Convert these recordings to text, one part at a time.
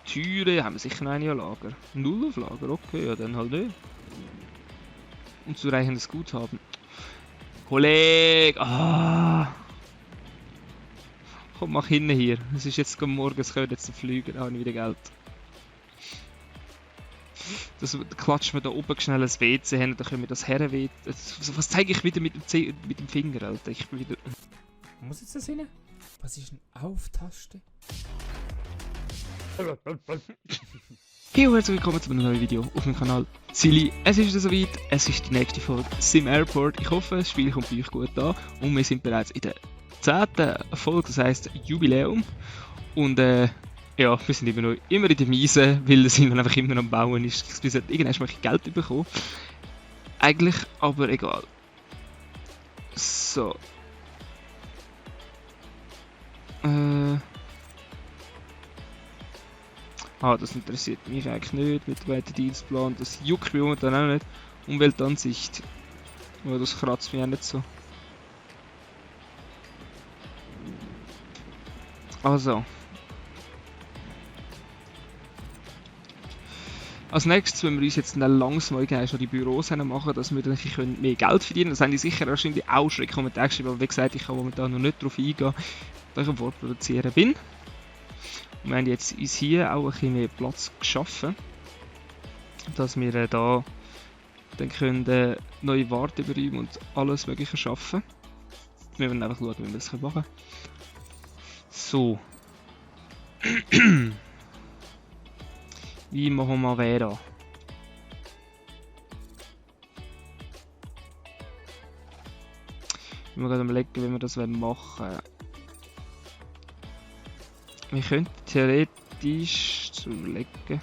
Türe haben wir sicher noch eine an Lager. 0 auf Lager, okay, ja dann halt nicht. Und zureichendes Guthaben. Kollege! Ah! Komm, mach hinten hier. Es ist jetzt morgen, es können jetzt fliegen, da habe ich wieder Geld. Das klatschen wir da oben schnell ein WC hin, dann können wir das Herren. Was zeige ich wieder mit dem Finger, Alter? Ich bin wieder. Muss jetzt das rein? Was ist eine Auf-Taste? Hey und herzlich willkommen zu einem neuen Video auf meinem Kanal Silly. Es ist wieder soweit, es ist die nächste Folge Sim Airport. Ich hoffe, das Spiel kommt bei euch gut an und wir sind bereits in der 10. Folge, das heisst Jubiläum. Und ja, wir sind immer in der Miese, weil es einfach immer am Bauen ist. Bis irgendwann mal Geld bekommen. Eigentlich aber egal. So. Das interessiert mich eigentlich nicht mit dem Dienstplan. Das juckt mich momentan auch nicht. Umweltansicht. Oh, das kratzt mich auch nicht so. Also. Als nächstes, wenn wir uns jetzt langsam mal schon die Büros machen, dass wir dann mehr Geld verdienen können. Das haben die sicher wahrscheinlich auch schon in den Kommentaren geschrieben, aber wie gesagt, ich kann momentan noch nicht darauf eingehen, da ich am Vorproduzieren bin. Und wir haben jetzt uns hier auch ein bisschen mehr Platz geschaffen, dass wir da dann können neue Warteberäume und alles mögliche schaffen. Wir werden einfach schauen, wie wir das machen können. So. Wie machen wir Vera? Ich muss gerade überlegen, wie wir das machen wollen. Wir könnten theoretisch überlegen,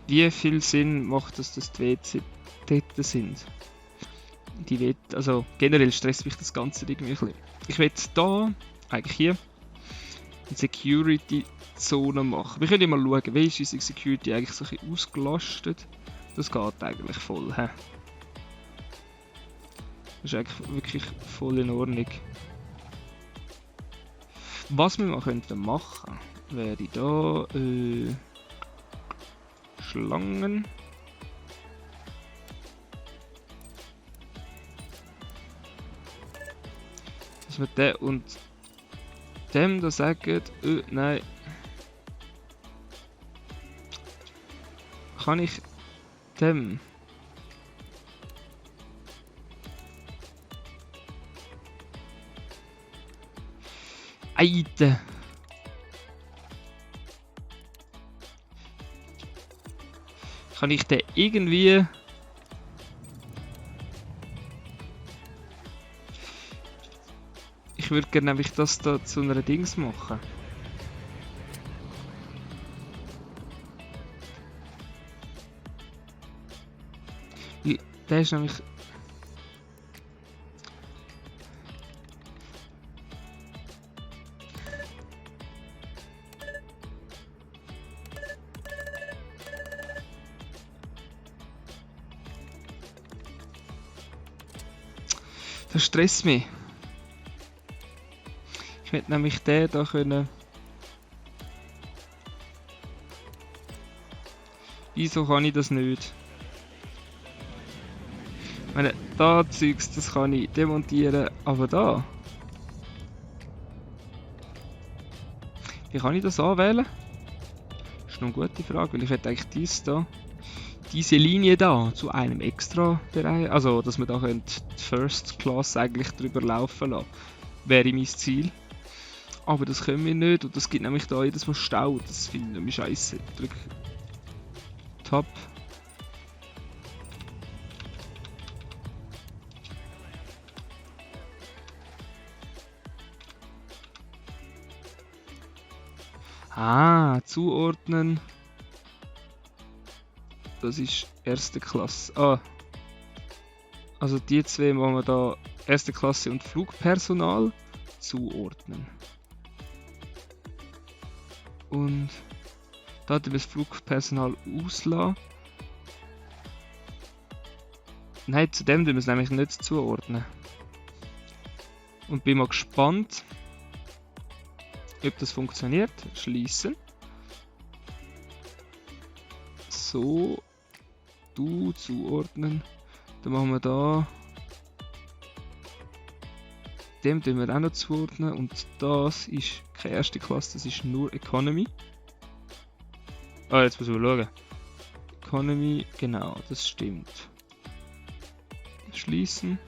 wie viel Sinn macht es, dass die WC dort sind. Also generell stresst mich das Ganze irgendwie ein bisschen. Ich will hier, eigentlich hier, eine Security-Zone machen. Wir können ja mal schauen, wie ist unsere Security eigentlich so ein bisschen ausgelastet. Das geht eigentlich voll. He? Das ist eigentlich wirklich voll in Ordnung. Was wir mal könnten machen, wäre da Schlangen. Dass wir den und dem da sagen, nein. Kann ich dem? Eide. Kann ich den irgendwie... Ich würde gerne nämlich das da zu einer Dings machen. Der ist nämlich... Das stresst mich. Ich hätte nämlich den da können. Wieso kann ich das nicht? Ich meine, da Zeugs, das kann ich demontieren, aber da. Wie kann ich das anwählen? Das ist noch eine gute Frage, weil ich hätte eigentlich diese Linie da zu einem extra Bereich, also dass wir da die First Class eigentlich drüber laufen lassen, wäre mein Ziel. Aber das können wir nicht und das gibt nämlich da jedes Mal Stau, das finde ich nämlich scheiße. Drück Tab. Zuordnen. Das ist erste Klasse. Also die zwei machen wir da erste Klasse und Flugpersonal zuordnen. Und da wir das Flugpersonal auslassen. Nein, zu dem wir es nämlich nicht zuordnen. Und bin mal gespannt, ob das funktioniert. Schließen. so. Du zuordnen. Dann machen wir da. Dem tun wir auch noch zuordnen. Und das ist keine erste Klasse, das ist nur Economy. Ah, jetzt müssen wir schauen. Economy, genau, das stimmt. Schließen.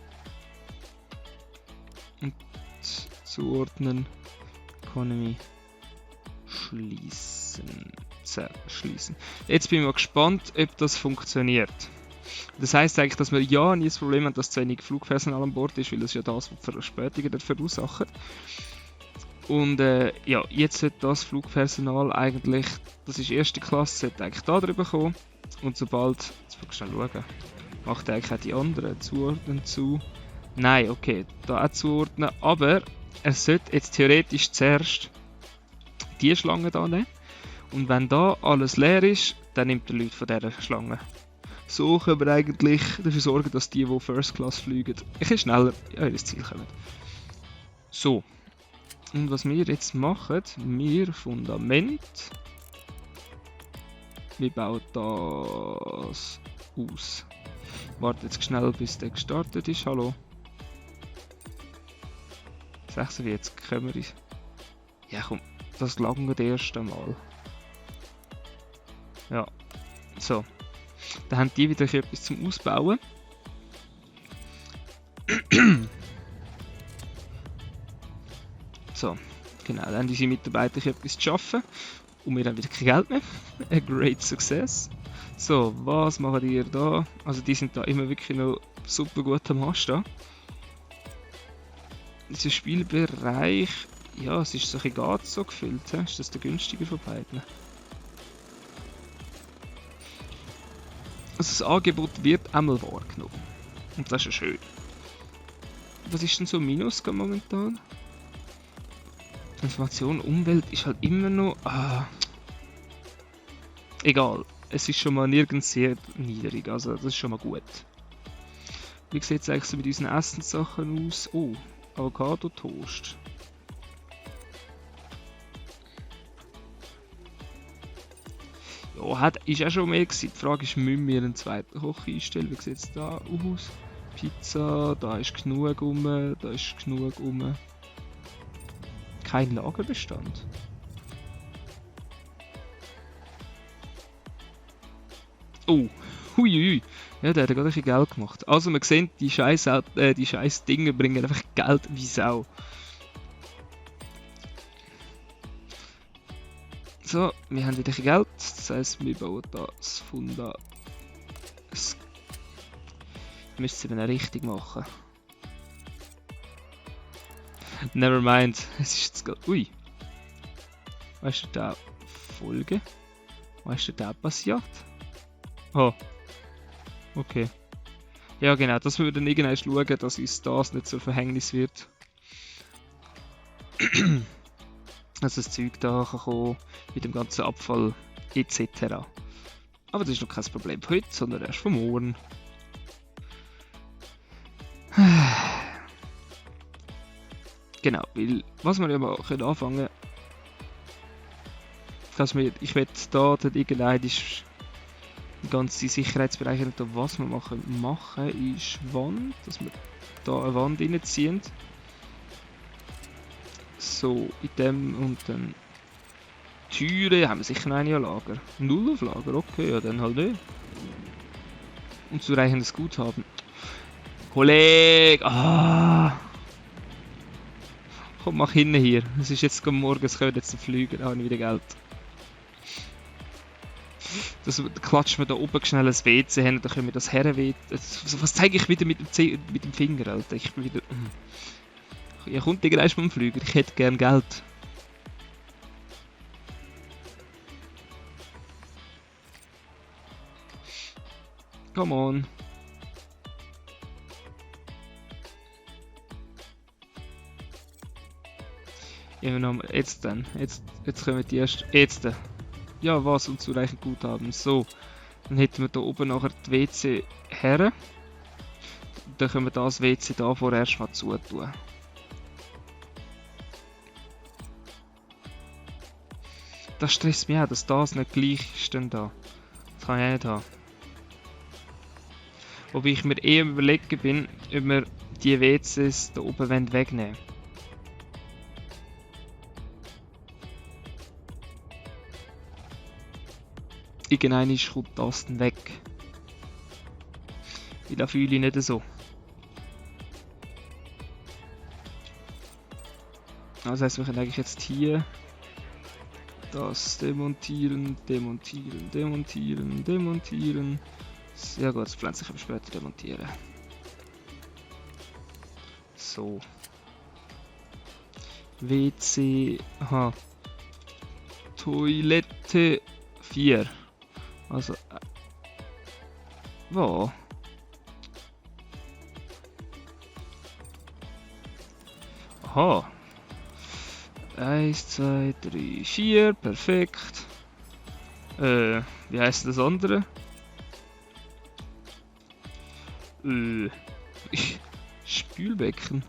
Und zuordnen. Economy. Schließen. Schließen. Jetzt bin ich mal gespannt, ob das funktioniert. Das heisst eigentlich, dass wir ja nie das Problem haben, dass zu wenig Flugpersonal an Bord ist, weil das ja das, was die Verspätungen verursacht. Und ja, jetzt sollte das Flugpersonal eigentlich, das ist erste Klasse, sollte eigentlich da drüber kommen. Und sobald, jetzt muss ich schnell schauen, macht eigentlich auch die anderen zuordnen zu. Nein, okay, da auch zuordnen, aber es sollte jetzt theoretisch zuerst die Schlange da nehmen. Und wenn da alles leer ist, dann nimmt der Leute von dieser Schlange. So können wir eigentlich dafür sorgen, dass die First Class fliegen, ein bisschen schneller an ihr Ziel kommen. So. Und was wir jetzt machen, wir Fundament. Wir bauen das aus. Warte jetzt schnell, bis der gestartet ist. Hallo. 46 können wir. Ja komm, das lange das erste Mal. Ja, so. Dann haben die wieder etwas zum Ausbauen. So, genau, dann haben diese Mitarbeiter etwas zu arbeiten. Und wir haben wieder kein Geld mehr. A great success. So, was machen die da? Also die sind da immer wirklich noch super gut am Anstehen. Dieser Spielbereich, ja, es ist so ein bisschen so gefüllt. He? Ist das der günstige von beiden? Also das Angebot wird einmal wahrgenommen. Und das ist ja schön. Was ist denn so Minus momentan? Information, Umwelt ist halt immer noch... Egal, es ist schon mal nirgends sehr niedrig, also das ist schon mal gut. Wie sieht es eigentlich so mit unseren Essenssachen aus? Oh, Avocado-Toast. Ja, ist auch schon mehr gewesen. Die Frage ist, müssen wir einen zweiten Koch einstellen? Wie sieht es da aus? Pizza, da ist genug rum, da ist genug rum. Kein Lagerbestand. Oh, huiui. Ja, der hat gerade ein bisschen Geld gemacht. Also man sieht, die scheiß Dinge bringen einfach Geld wie Sau. So, wir haben wieder Geld. Das heisst, wir bauen das Funda. Das müsste es eben richtig machen. Nevermind, es ist jetzt gerade. Ui! Was ist da? Folge? Was ist da passiert? Oh. Okay. Ja, genau, das müssen wir dann irgendwann schauen, dass uns das nicht zum Verhängnis wird. Dass das Zeug da kann kommen mit dem ganzen Abfall etc. Aber das ist noch kein Problem von heute, sondern erst von morgen. Genau, weil was wir ja mal anfangen können, dass wir, ich werde da irgendein die ganze Sicherheitsbereiche nicht, was wir machen ist Wand, dass wir da eine Wand reinziehen. So, in dem und dann Türen haben wir sicher noch eine an Lager. 0 auf Lager, okay, ja dann halt nicht. Und zureichendes Guthaben. Kollege! Komm, mach hin hier. Es ist jetzt morgen, es kommt jetzt ein Flüger, da habe ich wieder Geld. Das klatschen wir da oben schnell ein WC hin, dann können wir das herweh. Was zeige ich wieder mit dem Finger, Alter? Ich bin wieder. Ja, kommt irgendwann mal ein Flüger, ich hätte gern Geld. Come on. Ja, jetzt dann. Jetzt kommen die erst. Jetzt. Ja, was unzureichend Guthaben. So. Dann hätten wir da oben nachher die WC her. Dann können wir das WC da vorerst mal zutun. Das stresst mich auch, dass das nicht gleich ist denn da. Das kann ich auch nicht haben. Wobei ich mir eher überlegen bin, ob wir die WCs da oben wegnehmen wollen. Irgendwann kommt das dann weg. Weil das fühle ich nicht so. Das heisst, wir können eigentlich jetzt hier das demontieren, demontieren, demontieren, demontieren. Ja gut, das Pflänzchen können wir später demontieren. So. WC, aha. Toilette 4. Also, wo? Aha. 1, 2, 3, 4, perfekt. Wie heisst das andere? Spülbecken.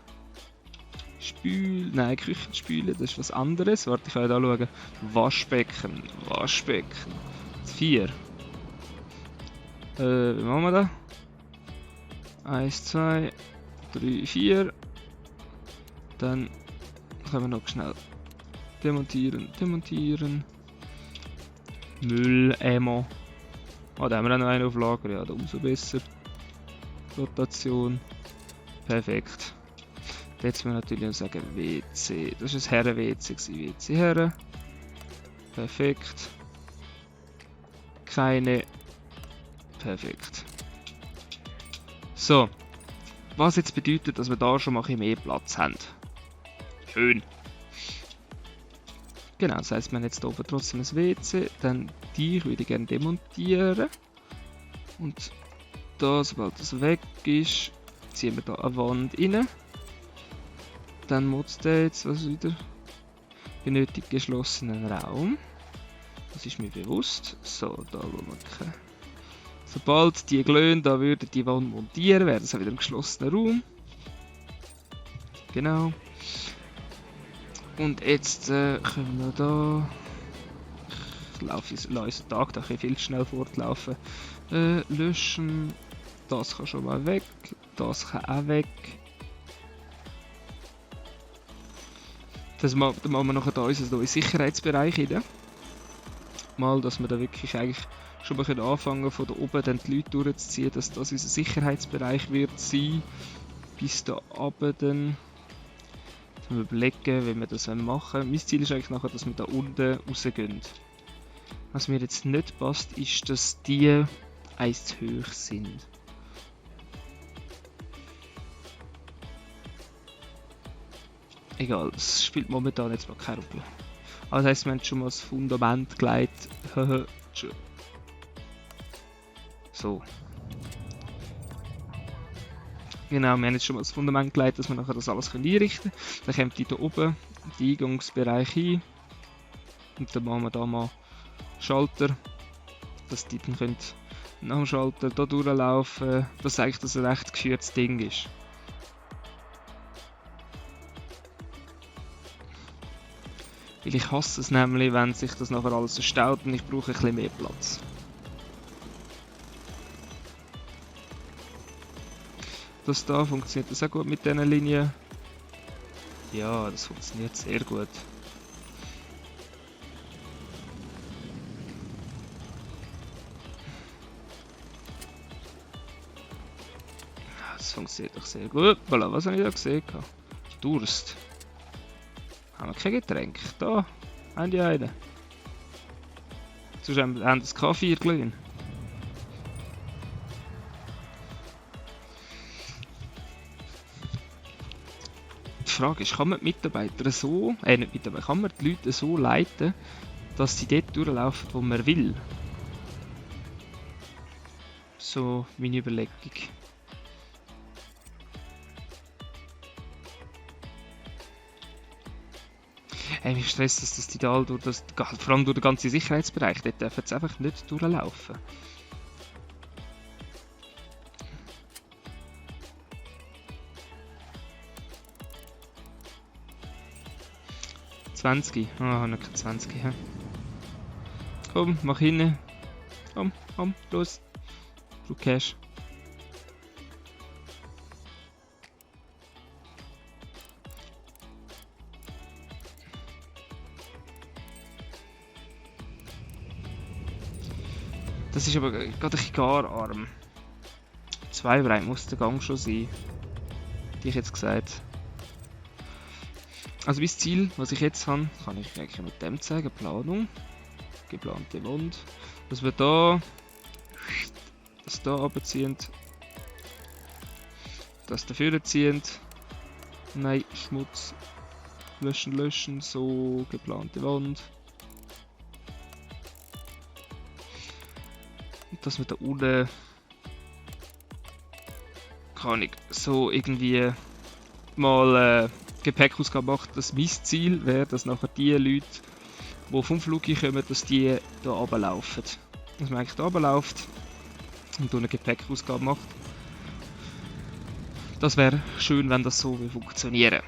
Nein, Küchenspüle, das ist was anderes. Warte, ich kann da schauen. Waschbecken, Waschbecken. 4. Wie machen wir das? 1, 2, 3, 4. Dann können wir noch schnell demontieren, demontieren. Müll, Ammo. Oh, da haben wir auch noch einen auf Lager, ja, da umso besser. Rotation. Perfekt. Jetzt müssen wir natürlich noch sagen WC. Das war ein Herren-WC. WC Herren. Perfekt. Keine. Perfekt. So. Was jetzt bedeutet, dass wir da schon mal ein bisschen mehr Platz haben. Schön. Genau, das heisst, wir haben jetzt hier oben trotzdem ein WC. Dann die würde ich gerne demontieren. Und da, sobald das weg ist, ziehen wir da eine Wand rein. Dann muss der jetzt was wieder benötigt geschlossenen Raum. Das ist mir bewusst. So, da schauen wir. Sobald die glühen, da würde die Wand montieren, wäre das wieder ein geschlossener Raum. Genau. Und jetzt können wir da. Ich lasse unseren Tag da viel schnell fortlaufen. Löschen. Das kann schon mal weg. Das kann auch weg. Dann machen wir nachher da unseren neuen Sicherheitsbereich rein. Mal, dass wir da wirklich eigentlich schon mal anfangen von da oben dann die Leute durchzuziehen, dass das unser Sicherheitsbereich wird sein. Bis da oben dann. Wir überlegen, wie wir das machen wollen. Mein Ziel ist eigentlich nachher, dass wir da unten rausgehen. Was mir jetzt nicht passt, ist, dass die eins zu hoch sind. Egal, das spielt momentan jetzt mal keine Rolle. Also das heisst, wir haben schon mal das Fundament gelegt. So. Genau, wir haben jetzt schon mal das Fundament gelegt, dass wir nachher das alles einrichten können. Dann kommt die hier oben in den Eingangsbereich hin. Und dann machen wir da mal Schalter, dass die dann können nach dem Schalter hier durchlaufen. Dass eigentlich das ein recht geführtes Ding ist. Weil ich hasse es nämlich, wenn sich das nachher alles verstaut und ich brauche ein bisschen mehr Platz. Das da funktioniert das auch gut mit diesen Linien. Ja, das funktioniert sehr gut. Das funktioniert doch sehr gut. Voilà, was habe ich da gesehen? Durst. Haben wir kein Getränk? Da, haben die einen. Sonst haben wir das Kaffee gelegen. Die Frage ist, kann man die Mitarbeiter so, nicht Mitarbeiter, kann man die Leute so leiten, dass sie dort durchlaufen, wo man will? So meine Überlegung. Mich stresst, dass das die da durch das, vor allem durch den ganzen Sicherheitsbereich, dort dürfen sie einfach nicht durchlaufen. Ah, noch keine 20. Ja. Komm, mach hin. Komm, los. Du Cash. Das ist aber gerade ein bisschen gar arm. 2 breit muss der Gang schon sein. Die ich jetzt gesagt. Also mein Ziel, was ich jetzt habe, kann ich eigentlich mit dem zeigen. Planung. Geplante Wand. Dass wir da das da runterziehen. Das dafür ziehen. Nein, Schmutz. Löschen. So, geplante Wand. Und dass wir da unten kann ich so irgendwie mal Gepäckausgabe macht. Das mein Ziel wäre, dass nachher die Leute, die vom Flug kommen, dass die hier runterlaufen. Dass man eigentlich hier runterläuft und eine Gepäckausgabe macht. Das wäre schön, wenn das so funktionieren.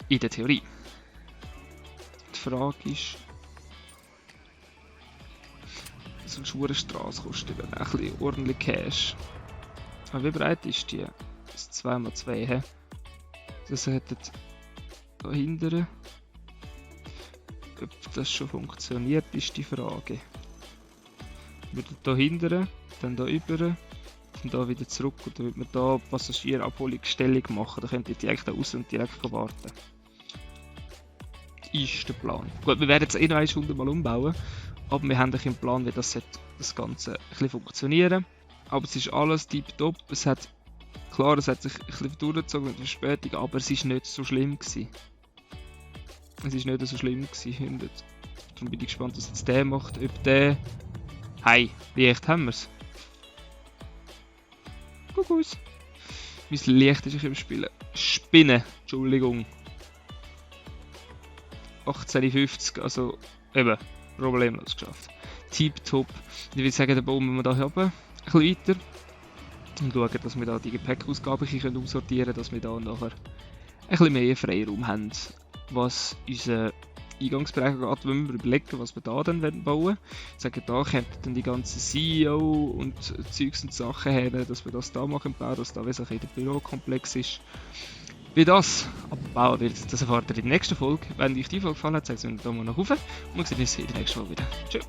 In der Theorie. Die Frage ist, so eine Schurenstraße kostet dann ein bisschen ordentlich Cash. Aber wie breit ist die? Das ist 2x2, hä? Das hätte da hinten. Ob das schon funktioniert, ist die Frage. Wir da hinten, dann da über, und da wieder zurück. Und dann würde man da Passagierabholungsstellung machen. Da könnt ihr direkt da raus und direkt warten. Ist der Plan. Gut, wir werden jetzt noch 1 Stunde mal umbauen. Aber wir haben einen Plan, wie das Ganze ein bisschen funktionieren. Aber es ist alles tiptop. Es hat sich ein bisschen durchgezogen mit der Verspätung, aber es ist nicht so schlimm gewesen. Darum bin ich gespannt, was jetzt der macht. Ob der... Hey, wie echt haben wir es? Kuckuck. Mein Licht ist im Spielen. Spinnen, Entschuldigung. 18:50, also eben, problemlos geschafft. Tipptopp. Ich würde sagen, dann bauen wir da oben ein bisschen weiter. Und schauen, dass wir da die Gepäckausgabe aussortieren können, dass wir da nachher ein bisschen mehr Freiraum haben, was unseren Eingangsbereich geht, wenn wir überlegen, was wir da dann bauen wollen. Ich sage, da kommen dann die ganzen CEO und Zeugs und Sachen her, dass wir das da machen bauen, dass da wie so ein der Bürokomplex ist. Wie das aber bauen wird, das erfahrt ihr in der nächsten Folge. Wenn euch die Folge gefallen hat, sagt es mir einen Daumen nach oben und wir sehen uns in der nächsten Folge wieder. Tschüss!